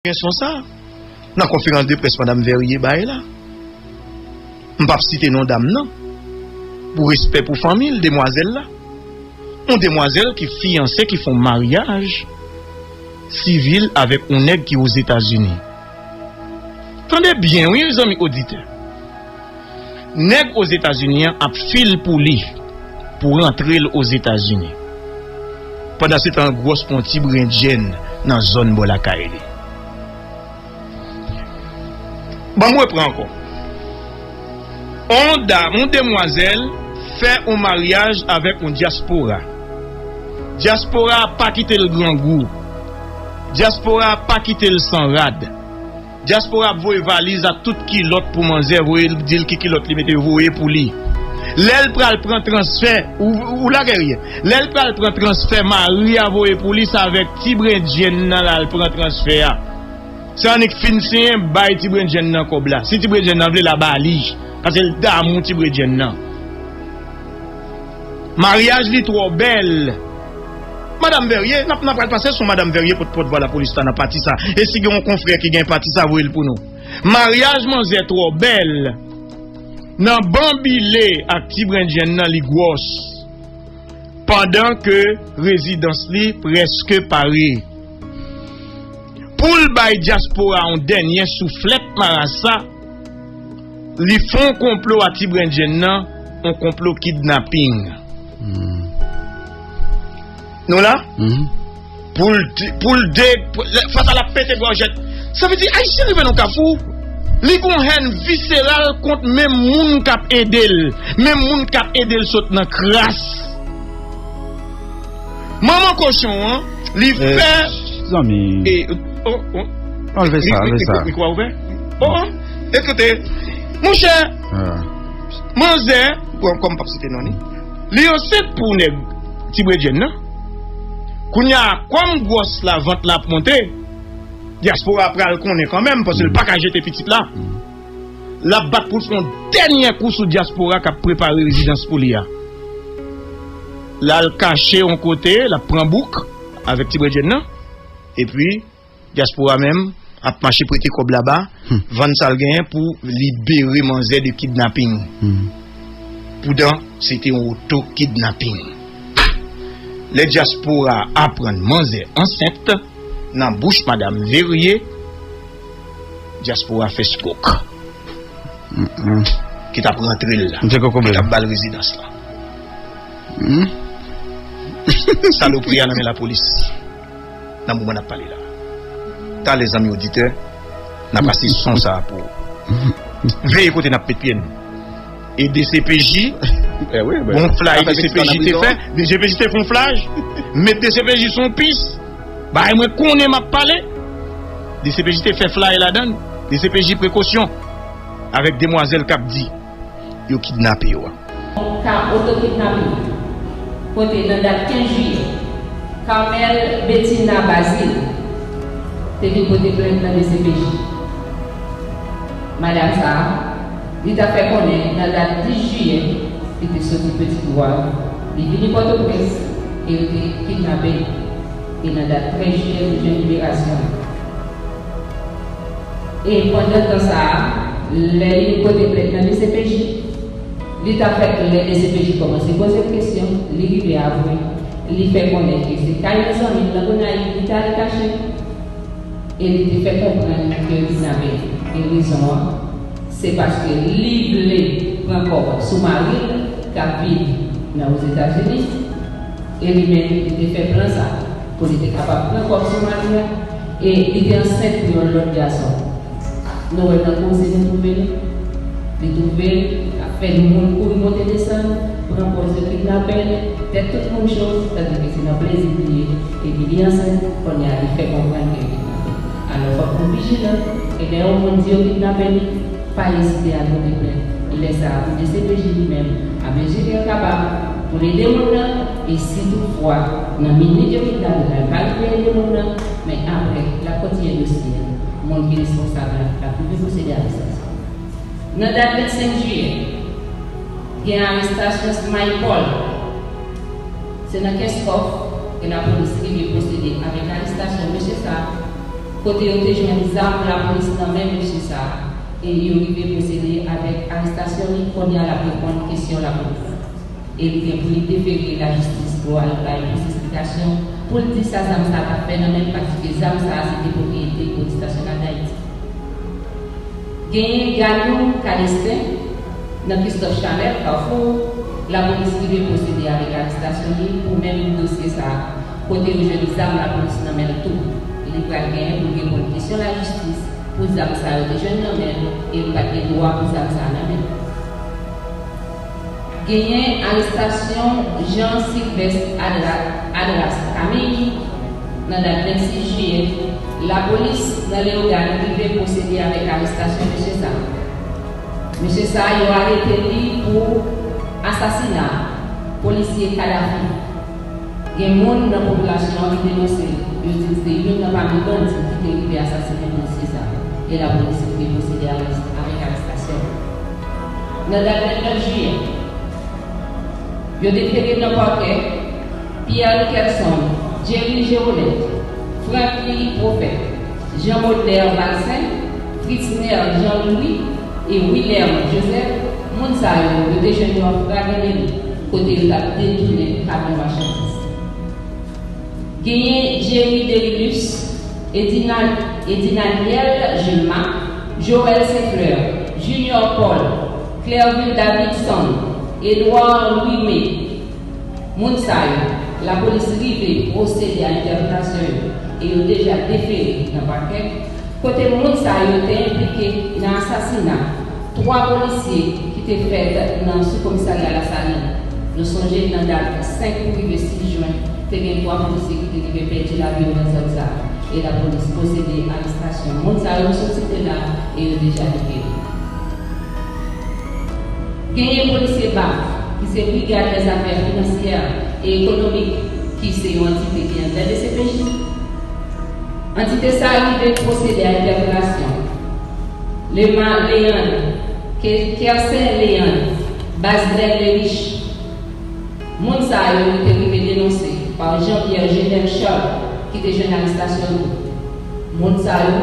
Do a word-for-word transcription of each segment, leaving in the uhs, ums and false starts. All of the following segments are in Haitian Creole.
Gen son sa nan konferans de près madanm Verrier bay la. M p ap site non dam nan, pou respè pou fanmi l, demwazèl la. Yon demwazèl ki fiyanse, ki fè yon maryaj sivil avèk yon nèg ki Ozetazini. Tande byen, wi, zanmi oditè. Nèg Ozetazini an ap fil pou li pou rantre l Ozetazini. Pandansetan, gwòs pran ti bren djèn nan zòn bò lakay li. Ban m repran ankò. On dam, on demwazèl fè on maryaj avèk on dyaspora. Dyaspora a pa kite l grangou. Dyaspora a pa kite l san rad. Dyaspora ap voye valiz ak tout kilòt pou manzè, voye di l ki kilòt li mete, voye pou li. Lè l pral pran transfè, ou, ou lage rye. Lè l pral pran transfè mari a voye pou li, se avèk ti bren djèn nan l al pran transfè a. Se annik fin siyen, bay ti bren djèn nan kòb la. Si ti bren djèn nan vle, l a ba li. Paske l damou ti bren djèn nan. Maryaj li twò bèl. Madanm Verrier, n ap, n ap pral pase sou Madanm Verrier, pòt, pòtvwa lapolis la nan pati sa. E si gen yon konfrè ki gen pati sa, voye l pou nou. Maryaj manzè twò bèl. Nan banbile ak ti bren djèn nan, li gwòs. Pandan ke rezidans li prèske pare. Pou l bay dyaspora yon dènye souflèt marasa, li fè yon konplo a ti bren djèn nan, yon konplo kidnaping. Hmm. Nou la? Mhm. Pou l di, pou l de, pou, lè, fas a l ap pete gòjèt. Sa vle di, Ayisyen rive nan kafou, li gon hèn viseral kont menm moun k ap ede l, menm moun k ap ede l sot nan kras. Manman kochon an, li Eh, fè zanmi. E, oh, oh. Anlve sa, anlve sa. Mikwo a ouvè? Oh, oh. Ekoute, monchè, Ah. manzè, bon, kòm m p ap site non li, li ansent pou nèg ti bredjenn nan. Kounye a, kòm gwòs la, vant la ap monte, dyaspora pral konnen kanmenm, paske l pa ka jete pitit la. Mm. L ap bat pou l fè yon dènye kou sou dyaspora k ap prepare rezidans pou li a. L al kache yon kote, l ap pran bouk avèk ti bredjenn nan. Epi, dyaspora menm ap mache prete kòb laba, Hmm. vann sa l genyen pou libere manzè de kidnaping. Hmm. Poutan, se te yon oto kidnaping. Lè dyaspora aprann manzè ansent, nan bouch madanm Verrier, dyaspora fè skok. Mm-mm. Ki t ap rantre l la, ki t ap ba l rezidans la. Mm. Salopri a nan men lapolis. Nan moman n ap pale la. Talè, zanmi oditè, n a pase son sa a pou veye kote n ap met pye n. E D C P J, eh wi, bon, flay D C P J te fè, D C P J te fè yon flay, met D C P J sou yon pis, bay mwen konnen m ap pale. D C P J te fè flay ladan l, D C P J prekosyon, avèk demwazèl k ap di yo kidnape yo a. Ka otokidnaping, kote nan dat kenz jiyè, Carmel Betina Bazile te vin pote plent nan D C P J. Madanm sa a, li ta fè konnen nan dat dis jiyè, li te soti Petit Goâve, li vini Pòtoprens e yo te kidnape l. E nan dat trèz jiyè, nou jwenn liberasyon l. E pandan tan sa a, lè li pote plent nan D C P J, li ta fèt lè D C P J kòmanse poze l kesyon, li rive avwe, li fè konnen ke se kay yon zanmi l nan Gonayiv li t al kache, e li te fè konprann ke yo kidnape l. E rezon an, se paske li vle pran kòb sou mari l k ap viv nan Ozetazini, e li menm, li te fè plan sa pou li te kapab pran kòb sou mari a, e li te ansent pou yon lòt gason. Nou wè nan koze nou twouve nou. Li twouve l ap fè moun kouri monte desann, pran pòz yo kidnape l, tèt tout moun cho, tandike se nan plezi li ye, epi li ansent, kounye a li fè konprann ke li kidnape. Alò, fòk nou vijilan, e lè yon moun di yo kidnape li, pa ezite al pote plent. Lè sa a, pou D C P J li menm, a mezi ke l kapab, pou l ede moun nan, e si toutfwa, nan minit yo kidnape l la, l pa rive ede moun nan, men apre, l ap kontinye dosye a. Moun ki responsab la, l ap rive pwosede avè sa. Nan dat vennsenk jiyè, gen arestasyon Smay Paul. Se nan Kenskòf ke lapolis rive pwosede avèk arestasyon mesye sa a. kote yo te jwenn zam lapolis nan men mesye sa a, e yo rive pwosede avèk arestasyon li. Kounye a l ap reponn kesyon lapolis la. E li gen pou li defere lajistis pou al bay plis esplikasyon, pou l di sa zam sa a t ap fè nan men l, paske zam sa a se te pwopriyete polis nasyonal Dayiti. Genyen Ganou Callestin, nan Christophe Chaleur, Kafou, lapolis rive pwosede avèk arestasyon li pou menm dosye sa a, kote yo jwenn zam lapolis nan men l tou. Li pral genyen pou l reponn kesyon lajistis pou zam sa yo te jwenn nan men l, e li pa t gen dwa pou zam sa a nan men l. Genyen arestasyon Jean Sylvestre Adra-, Adras Camille, nan dat vennsis jiyè, lapolis nan Leyogàn rive pwosede avèk arestasyon mesye sa a. Mesye sa a, yo arete li pou asasina polisye Kadhafi. Gen moun nan popilasyon an ki denonse l, yo di l se youn nan pami bandi ki te rive asasinen polisye sa a, e lapolis rive pwosede arès-, avèk arestasyon l. Nan dat vennèf jiyè, yo defere nan pakè Pierre Kelson, Jerry Geronet, Francky Prophète, Jean Baudelaire Valcin, Fritzner Jean Louis e Wilherme Joseph. Moun sa yo, yo te jwenn yo ap frape nèg kote yo t ap detounen kamyon machandiz. Genyen Jerry Derilus, Edina-, Edinaniel Julma, Joël Saint Fleur, Junior Paul, Clerville Davidson, Edouard Louis May. Moun sa yo, lapolis rive pwosede a entèwogasyon yo e yo deja defere nan pakè, kote moun sa yo te enplike nan asasina twa polisye ki te fèt nan soukomisarya Lasalin. Nou sonje nan dat senk pou rive sis jen, te gen twa polisye ki te rive pèdi lavi yo nan zòn sa a, e lapolis pwosede arestasyon moun sa yo sou site la e yo deja defere. Genyen polisye baf, ki se Brigade des Affaires Financières et Économiques, ki se yon antite ki anndan D C P J. Antite sa a rive pwosede a entèwogasyon Lema Leandre, Ke-, Kersen Leandre, Basdrel Lerich. Moun sa yo, yo te rive denonse pa Jean-Pierre Genel Charles, ki te jwenn arestasyon l tou. Moun sa yo,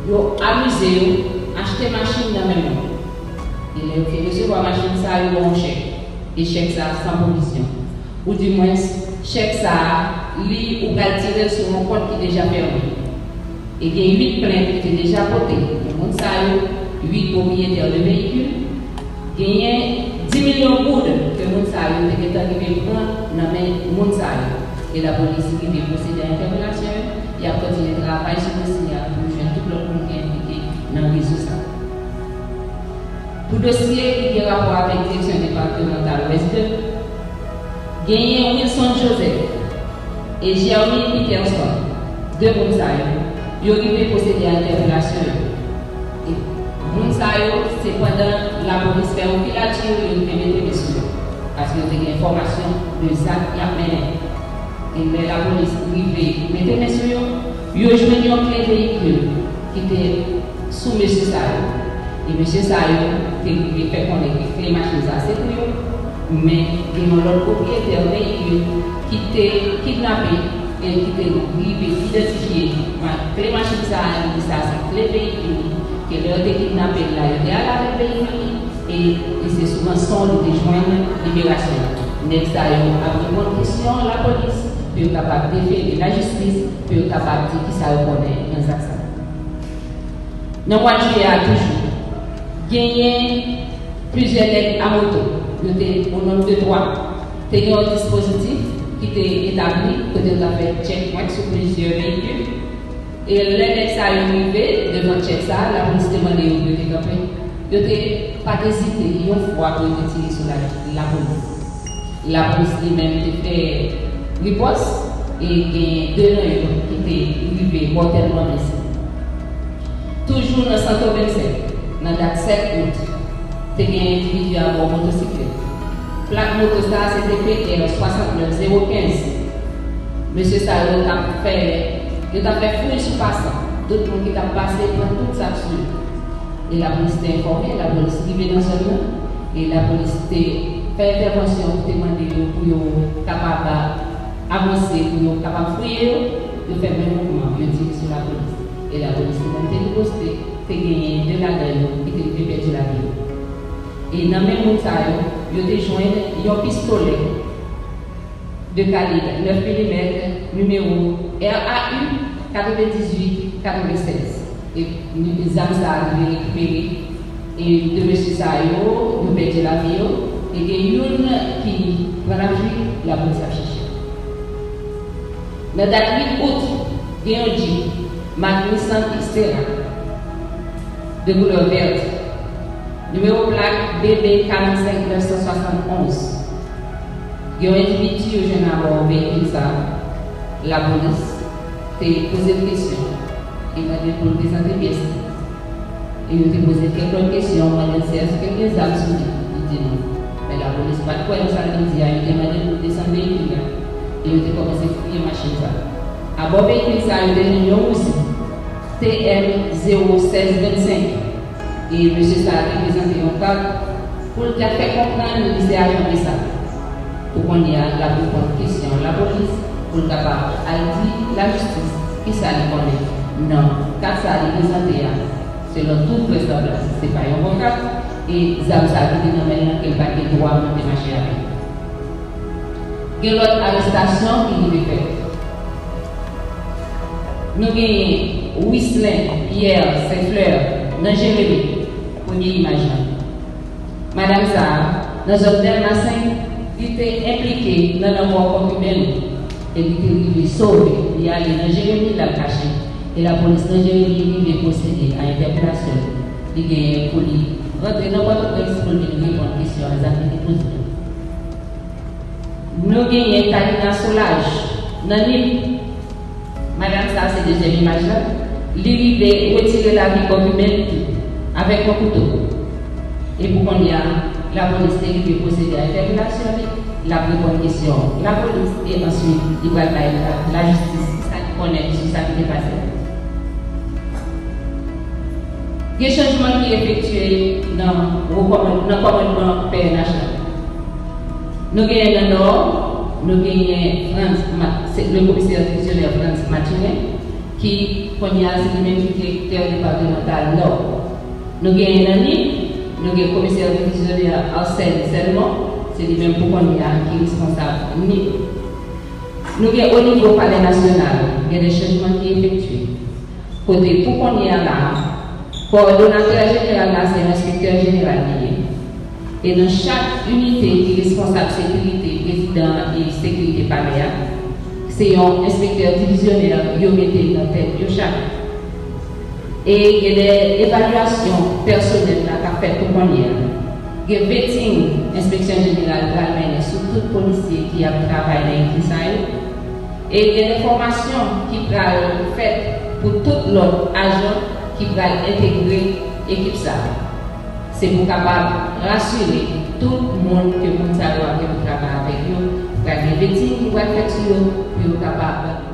yo amize yo achte machin nan men moun. E lè yo fin resevwa machin sa yo, yo ba w chèk. E chèk sa a san pwovizyon. Oudimwens, chèk sa a, li, ou pral tire l sou yon kont ki deja fèmen. E gen uit plent ki te deja pote. Men moun sa yo, uit pwopriyetè de veyikil, genyen dis milyon goud ke moun sa yo te gentan rive pran nan men moun sa yo. E lapolis rive pwosede a entèwogasyon yo, y ap kontinye travay sou dosye a pou yo jwenn tout lòt moun ki enplike nan rezo sa a. Pou dosye ki gen rapò avèk direksyon depatmantal Wès de, genyen Wilson Joseph e Germine Peterson, de moun sa yo, yo rive pwosede a entèwogasyon yo. E moun sa yo, se pandan lapolis fè yon filatè, yo rive mete men sou yo, paske yo te gen enfòmasyon de zak y ap mennen. E lè lapolis rive mete men sou yo, yo jwenn yon kle veyikil ki te sou mesye sa yo. E mesye sa yo te rive fè konnen ke kle machin sa se pou yo, men gen yon lòt pwopriyetè veyikil ki te kidnape e ki te rive idantifye ma-, kle machin sa a, li di sa se kle veyikil li, ke lè yo te kidnape l la, yo te al avèk veyikil li, e, e se sou ranson li te jwenn liberasyon l. Nèg sa yo ap reponn kesyon lapolis pou yo kapab defere lajistis, pou yo kapab di kisa yo konnen nan zak sa. Nan mwa jiyè a toujou, genyen plizyè nèg a moto, yo te o nonb de twa, te gen yon dispozitif ki te etabli kote yo t ap fè checkpoint sou plizyè veyikil. E lè nèg sa yo rive devan tchèk sa, lapolis te mande yo pou yo te kanpe. Yo te pa t ezite yon fwa pou yo te tire sou la, lapolis. Lapolis li menm te fè ripòs e gen de nan yo ki te rive mòtèlman blese. Toujou nan Santo vennsenk, nan dat sèt out, te gen endividi abò motosiklèt. Plak moto sa a se te P R swasantnèf zewo kenz. Mesye sa yo t ap fè, yo t ap fè fouy sou pasan. Tout moun ki t ap pase pran tout sa k sou yo. E lapolis te enfòme, lapolis rive nan zòn nan, e lapolis te fè entèvansyon, te mande yo pou yo kapab avanse, pou yo kapab fouye yo, yo fè menm mouvman, yo tire sou lapolis. E lapolis li menm te riposte, te genyen de ladan yo ki te rive pèdi lavi yo. E nan men moun sa yo, yo te jwenn yon pistolè de kalib nèf milimèt, nimewo R A U katrevendizwit katrevensèz. E ni-, zam sa a rive rekipere. E de mesye sa yo, yo pèdi lavi yo. E gen youn ki pran lafui, lapolis ap chèche. Nan dat uit out, gen yon Jeep mak Nissan Xterra de koulè vèt, nimewo plak B B karannsenk nèf san swasann onz. Gen yon endividi yo jwenn abò veyikil sa a. Lapolis te poze l kesyon e mande l pou l prezante pyès li. E yo te poze l kèk lòt kesyon, mande l si èske l gen zam sou li. Li di non. Men lapolis pa t kwè nan sa l te di a, yo te mande l pou l desann veyikil la. E yo te kòmanse fouye machin sa a. Abò veyikil sa a, yo te jwenn yon Uzi T M zewo sèz vennsenk. E mesye sa a te prezante yon kat pou l ta fè konprann li se ajan B S A P. Pou kounye a, l ap reponn kesyon lapolis pou l kapab al di lajistis kisa li konnen nan kat sa a li prezante a. Selon tout vrèsanblans, se pa yon bon kat, e zam sa a ki te nan men l lan ke l pa t gen dwa monte mache avè l. Gen lòt arestasyon ki rive fèt. Nou genyen Wislin Pierre Saint Fleur nan Jeremi, premye imaj lan. Madanm sa a, nan zòn Dèlma senk, li te enplike nan lanmò konkiben li e li te rive sove. Li ale nan Jeremi, l al kache. E lapolis nan Jeremi rive pwosede a entèpelasyon li. Li genyen pou li rantre nan Pòtoprens pou l vin reponn kesyon a zam li te poze. Nou genyen Talina Solage nan Nip. Madanm sa a, se dezyèm imaj la. Li rive retire lavi konkiben li tou avèk yon kouto. E pou kounye a, lapolis te rive pwosede a entèpelasyon li. L ap reponn kesyon lapolis e answit li pral bay la, lajistis sa li konnen sou sa ki te pase a. Gen chanjman ki efektye nan rekòmann-, nan kòmandman P N H la. Nou genyen nan Nò, nou genyen Frantz Ma-, se le komisè divizyonè Frantz Mathurin, ki kounye a se li menm ki direktè depatmantal Nò. Nou genyen nan Nip, nou gen komisè divizyonè Arsène Selmon, se li menm pou kounye a ki responsab Nip. Nou gen o nivo Palè Nasyonal, gen de chanjman ki efektye. Kote pou kounye a la, kowòdonatè jeneral la se yon enspektè jeneral li ye. E nan chak inite ki responsab sekirite prezidan an e sekirite palè a, se yon enspektè divizyonè yo mete nan tèt yo chak. E gen de evalyasyon pèsonèl la k ap fèt pou kounye a. Gen vetting enspeksyon jeneral pral mennen sou tout polisye ki ap travay nan inite sa yo. E gen de fòmasyon ki pral fèt pou tout lòt ajan ki pral entegre ekip sa a. Se pou kapab rasire tout moun ke moun sa yo ap gen pou travay avèk yo. Pral gen vetting ki pral fèt sou yo pou yo kapab